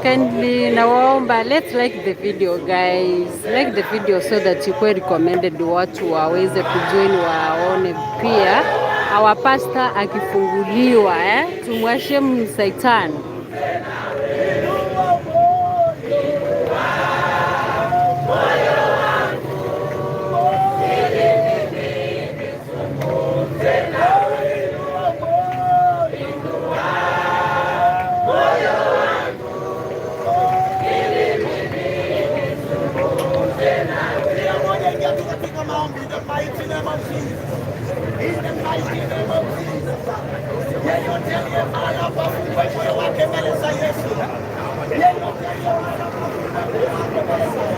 Kindly nawaomba, let's like the video, guys. Like the video so that ikuwe recommended, watu waweze kujoin waone pia our pastor akifunguliwa, eh? Tumwashe Satan. Kila mmoja ingia tu katika maombi. In the mighty name of Jesus. In the mighty name of Jesus. Yeyote aliye mahali hapa afungue moyo wake mbele za Yesu. Yeyote aliye mahali hapa afungue moyo wake mbele za Yesu.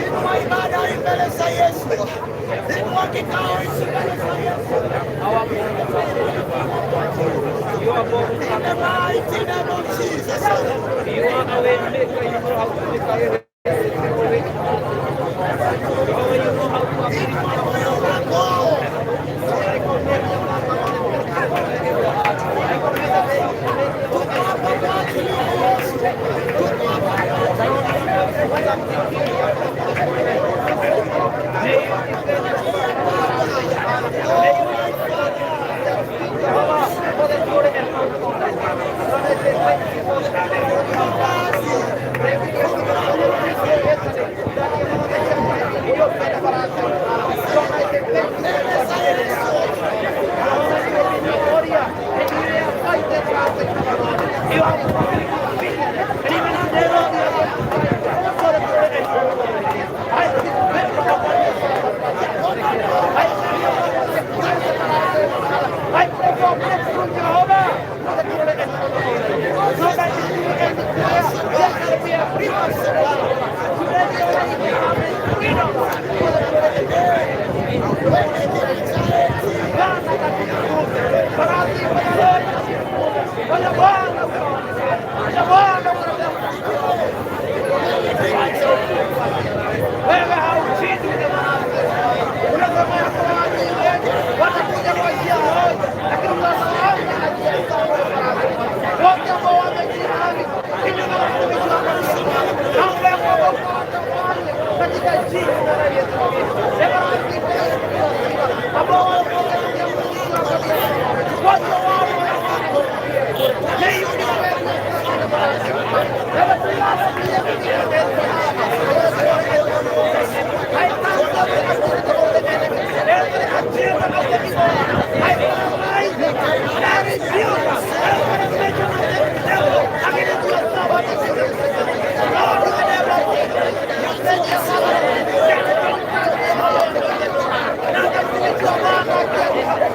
Inua ibada hii mbele za Yesu. Inua kikao hichi mbele za Yesu. In the mighty name of Jesus. You are a way maker, you know how to make a way. You know how to Inua moyo wako. Tuko hapa kwa ajili ya Yesu. Tuko hapa kwa ajili ya Baba. Oh my Father. Mbele za Yesu. I pray for breakthrough, Jehovah. So that there shall be a freedom. Freedom. Bwana katika maradhi Bwana Bwana Bwana Bwana, wewe haushindi ule maradhi. Unasema ya kwamba adui wetu watakuja kwa njia moja, lakini unasahau na njia zao maradhi. Wote ambao wamejihami kinyume na mtumishi wako naomba ya kwamba ukawatawanye katika jina la Yesu Kristo. Ambao wanakuja mtumishi wako wote wao. May you declare. I cancel the activity of the enemy, every agenda of the evil one. I paralyze it and I rebuke every mission of the devil against your servant. Lord, in the name of Jesus, you said your servant, na mtumishi wa Bwana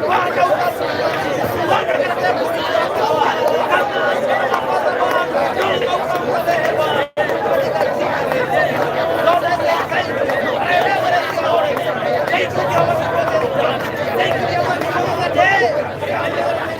Bwana Bwana katika mtumishi wako kama Bwana naomba ukamsamehe Bwana katika jina la Yesu. Lord, I thank you. Thank you, Jehovah, for this done. Thank you, Jehovah, for the day.